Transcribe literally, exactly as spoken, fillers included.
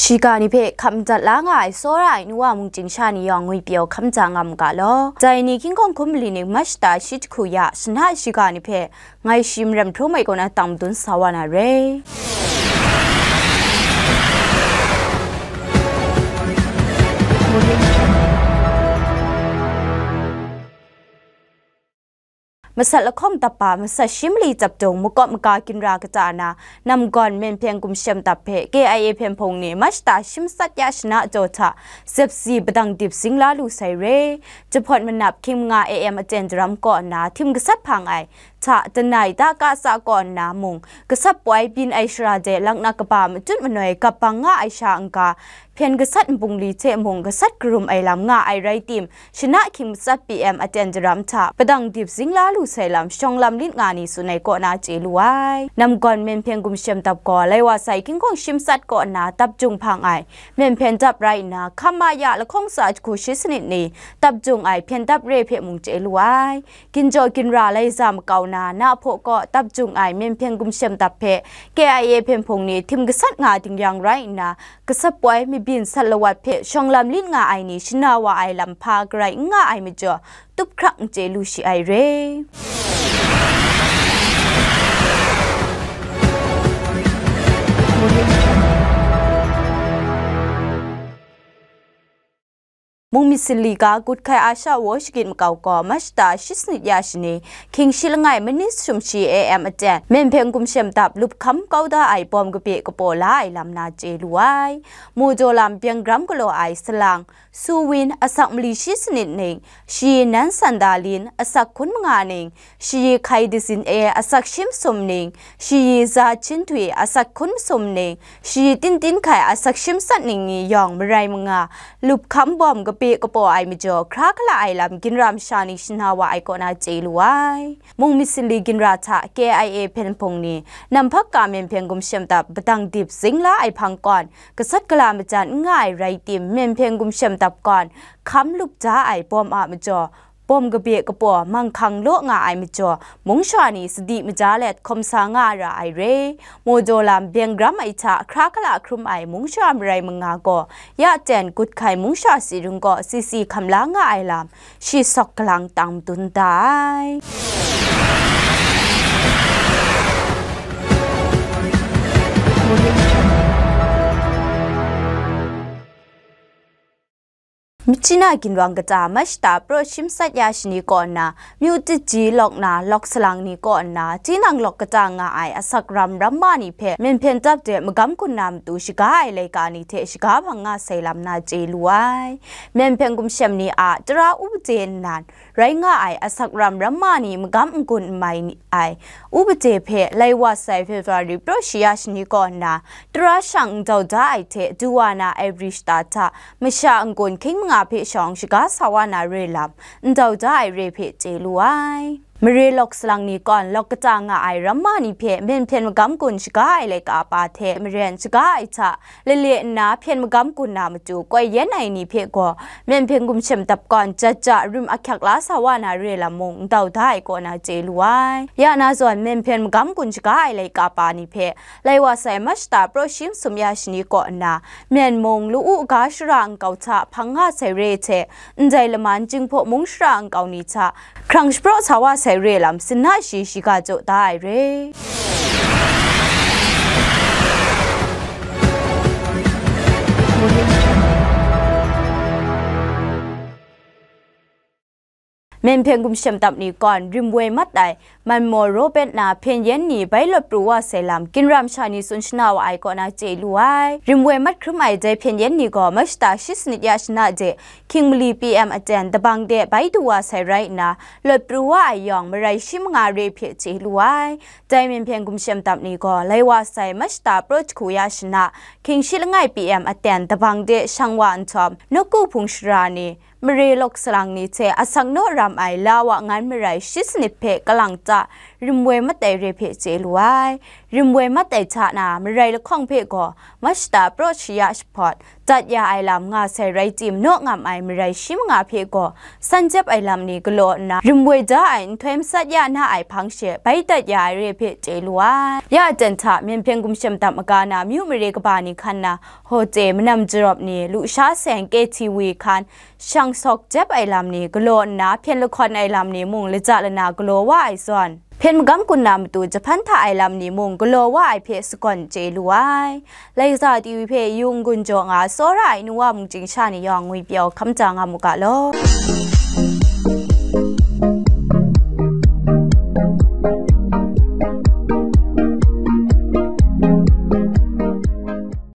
Shiga ni hpe hkap madat la nga ai tsawra ai nu wa mung chyingsha ni yawng ngwi pyaw hkam ja nga mu ga law. Dai ni hkying hkawng hkum mali ning March ta shi jahku ya shana shiga ni hpe ngai shi Maram Hpru mai kaw na tang madun sa wa na re. Masat lahkawng dap ba masat shi mali dap dung makawp maga ginra kata na namgawn Myen Hpyen Gumshem dap hpe K I A hpyen hpung ni March ta shi masat ya shana jaw hta zepsi padang dip zing la lu sai re. Jahpawt manap hkying manga A M aten daram kaw nna htim gasat hpang ai hta, danai da ka tsa kaw nna mung, gasat poi byin ai shara de laknak kaba matut manoi gap bang nga ai sha n-ga, hpyen gasat nbungli hte mung gasat karum ai lam nga ai rai tim, shana hkying matsat P M aten daram hta padang dip zing la lu sai lam shawng lam lit nga ni tsun ai kaw na chye lu ai. Namgawn Myen Hpyen Gumshem dap gaw lai wa sai hkying hkawng shi matsat kaw nna dap jung hpang ai Myen Hpyen dap rai nna, hkam ma ya lahkawng tsa jahku shi sanit ni dap jung ai hpyen dap re hpe mung chye lu ai. Ginjaw ginra lai za makau na, na hpaw kaw dap jung ai Myen Hpyen Gumshem dap hpe K I A hpyen hpung ni htim gasat nga dingyang rai nna, gasat poi mabyin sat lawat hpe shawng lam lit nga ai ni shana wa ai lam hpa garai n nga ai majaw, tup hkrak n chye lu shi ai re. Mung myit sali ga Kut Hkai Asha War shagit makau gaw March ta shi sanit ya shani, hkying shi langai manit sumshi A M aten, Myen Hpyen Gumshem dap lup hkam kau da ai bawm kabe kapaw la ai lam na chye lu ai. Mu jaw lam byeng gram galaw ai salang, Su Win, asak mali shi sanit ning, shi Nan San Da Lin, asak hkun manga ning, shi Hkai Dizin E, asak shi masum ning, shi Za Chin Dwi, asak hkun masum ning, shi Tin Tin Hkai, asak shi matsat ning ni yawng marai manga, lup hkam bawm kabe kapaw ai majaw, hkra hkala ai lam ginra masha ni shana wa ai kaw na chye lu ai. Mung myit sali ginra hta K I A hpyen hpung ni, nam hpakka Myen Hpyen Gumshem dap padang dip zing la ai hpang kawn, gasat gala majan n nga ai rai tim, Myen Hpyen Gumshem dap kawn, hkam lup da ai bawm a majaw, bawm kabe kapaw manghkang law nga ai majaw, mung sha ni sadi maja let hkawm sa nga ra ai re. Mu jaw lam byeng gram ai hta hkra hkala hkrum ai mung sha marai manga gaw, ya ten Kut Hkai mung sha si rung kaw C C hkam la nga ai lam, shi sawk galang tang madun da ai. Myitkyina ginwang kata March ta pra shi matsat ya shani kaw nna, myu tiji lawk na lawk salang ni kaw nna, tinang lawk kata nga ai asak ram ramma ni hpe Myen Hpyen dap de magam gun na matu shaga ai laika ni hte shaga hpang nga sai lam na chye lu ai. Myen Hpyen Gumshem ni a tara ubaje nnan rai nga ai asak ram ramma ni magam n-gun n mai ni ai ubaje hpe lai wa sai February pra shi ya shani kaw nna, tara shang ndau da ai hte du wa na ai bri shata hta masha n-gun hkying manga hpe shawng shaga sa wa na re lam, ndau da ai re hpe chye lu ai. Mare lawk salang ni kawn lawk kata nga ai ramma ni hpe Myen Hpyen magam gun shaga ai laika pa hte maren shaga ai hta, lale nna hpyen magam gun na matu koi yen ai ni hpe gaw, Myen Hpyen Gumshem dap kawn jat ja rim ahkyak la sa wa na re lam mung ndau da ai kaw na chye lu ai. Ya na zawn, Myen Hpyen magam gun shaga ai laika pa ni hpe, lai wa sai March ta pra shi masum ya shani kaw nna, Myen mung lu u ga shara nkau hta hpang nga sai re hte, ndai laman Jinghpaw mung shara nkau ni hta, hkrang shapraw sa wa sai re lam, sinna shi shiga jaw da ai re. Myen Hpyen Gumshem dap ni kawn rim woi mat ai, Manmaw Robert na hpyen yen ni bai lawt pru wa sai lam, ginra masha ni tsun shana wa ai kaw na chye lu ai. Rim woi mat hkrum ai dai hpyen yen ni gaw, March ta shi sanit ya shana de, hkying mali P M aten, dabang de bai du wa sai rai nna, lawt pru wa ai yawng, marai shi manga re hpe chye lu ai. Dai Myen Hpyen Gumshem dap ni gaw, lai wa sai March ta pra jahku ya shana, hkying shi langai P M aten, dabang de shang wa nhtawm, nawku hpung shara ni, mare lawk salang ni hte asak naw ram ai la wa ngan marai shi sanit hpe kalang ta, rim woi mat ai re hpe chye lu ai. Rim woi mat ai hta na, marai lahkawng hpe gaw mashata praw shaya shahpawt dat ya ai lam nga sai rai tim, naw ngam ai marai shi manga hpe gaw san jep ai lam ni galaw nna, rim woi da ai nhtoi matsat ya na ai hpang she bai dat ya ai re hpe chye lu ai. Ya aten hta, Myen hpyen gumshem dap maga na myu mare kaba ni hkan na, hote manam jarawp ni, lusha seng K T V hkan, shang sawk jep ai lam ni galaw nna, hpyen lahkawn ai lam ni mung laja lana galaw wa ai zawn, hpyen magam kun na matu jahpan hta ai lam ni mung galaw wa ai hpe sagawn chye lu ai. Laiza T V hpe Yung Gun jaw nga tsawra ai nuwa mungchying sha ni yawng ngwipyaw hkam ja nga mu ga law.